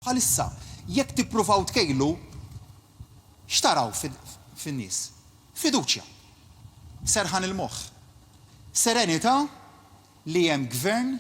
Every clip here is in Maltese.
Bħalissa, jekk tippruvaw tkejlu, x'taraw fin-nies? Fiduċja. Serħan il-moħħ. Serenità li hemm Gvern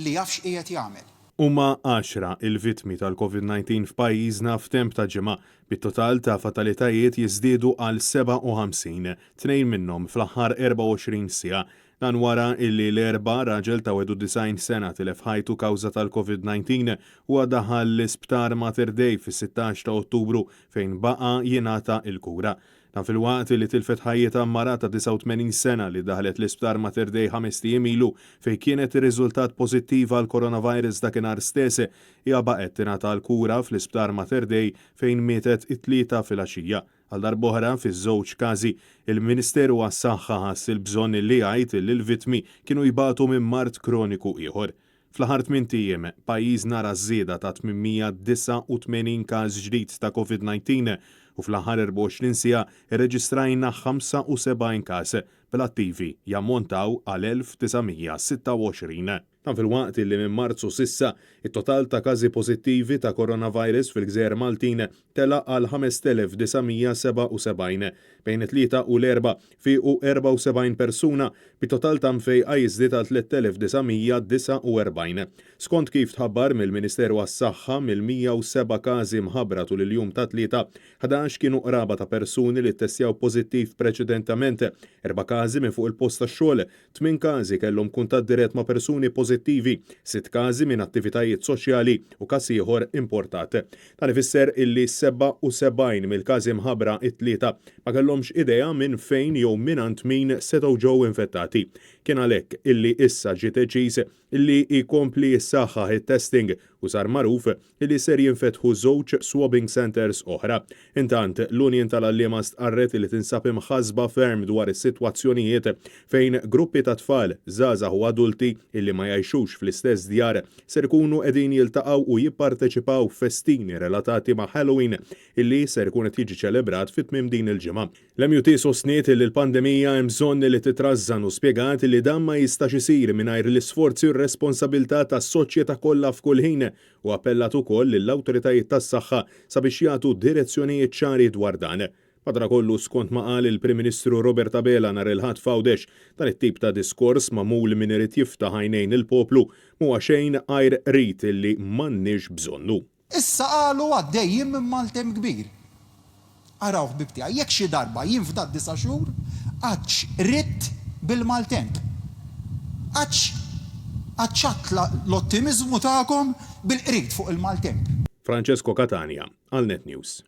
li jaf x'qiegħed jagħmel. Huma għaxra il-vittmi tal-Covid 19 f'pajjiżna f'temp ta' ġimgħa, bit-total ta' fatalitajiet jiżdiedu għal 57, tnejn minnhom fl-aħħar 24 siegħa. Dan wara illi l-Erbgħa, raġel ta' 91 sena tilef ħajtu kawża tal-Covid 19. Huwa daħal l-Isptar Mater Dei fis-16 ta' Ottubru fejn baqa' jingħata l-kura. Dan filwaqt illi tilfet ħajjitha mara ta' 89 sena li daħlet l-Isptar Mater Dei ħamest ijiem ilu fejn kienet irriżultat pożittiva għall-coronavirus dakinhar stess. Hija baqgħet tingħata l-kura fl-Isptar Mater Dei fejn mietet it-Tlieta filgħaxija. Għal darb'oħra, fiż-żewġ każi, il-Ministeru għas-Saħħa ħass il-bżonn li jgħid li l-vittmi kienu jbatu minn mard kroniku ieħor. Fl-aħħar tmient ijiem, pajjiżna ra żieda ta' 889 każ ġdid ta' Covid-19 u fl-aħħar 24 siegħa rreġistrajna 75 każ, bl-attivi jammontaw għal 1,926. Dan filwaqt li minn Marzu s'issa, it-total ta' każi pożittivi ta' coronavirus fil-gżejjer Maltin tela' għal 5,977. Bejn it-Tlieta u l-Erbgħa, fiequ 74 persuna, bit-total ta' mfejqa jiżdied għal 3,949. Skont kif tħabbar mill-Ministeru għas-Saħħa, mill-107 każi mħabbra tul il-jum tat-Tlieta, 11 kienu qraba ta' persuni li ttestjaw pożittiv preċedentament, erba' każi minn fuq il-post tax-xogħol, Tmien każi kellhom kuntatt dirett ma' persuni pożittivi, sitt każi minn attivitajiet soċjali u każ ieħor importat. Dan ifisser illi 77 mill-każi mħabbra t-Tlieta ma kellhomx idea minn fejn jew mingħand min setgħu ġew infettati. Kien għalhekk illi issa ġie deċiż illi jkompli jissaħħaħ it-testing u sar magħruf li ser jinfetħu żewġ swabbing centres oħra. Intant, l-Union tal-Għalliema stqarret li tinsab imħassba ferm dwar is-sitwazzjonijiet fejn gruppi ta' tfal, żgħażagħ u adulti illi ma jgħixux fl-istess djar ser ikunu qegħdin jiltaqgħu u jipparteċipaw f'festini relatati ma' Halloween illi ser ikun qed jiġi ċelebrat fi tmiem din il-ġimgħa. L-MUT sostniet li l-pandemija hemm bżonn li titrażżan u spjegat li dan ma jistax isir mingħajr l-isforzi u r-responsabilità tas-soċjetà kollha f'kull ħin u appellat ukoll lill-awtoritajiet tas-saħħa sabiex jagħtu direzzjonijiet ċari dwar dan. Madankollu, skont ma qal il-Prim Ministru Robert Abela nhar il-Ħadd f'Għawdex, dan it-tip ta' diskors magħmul min irid jiftaħ għajnejn il-poplu m'huwa xejn għajr qrid li m'għandniex bżonnu. Issa qalu għaddejjin minn maltemp kbir. Araw ħbieb tiegħi, jekk xi darba jien f'dad-disa' xhur għadx ridt bil-maltemp. Għadx għaċċatt l-ottimiżmu tagħkom bil-qrid fuq il-maltemp. Francesco Catania għal Net News.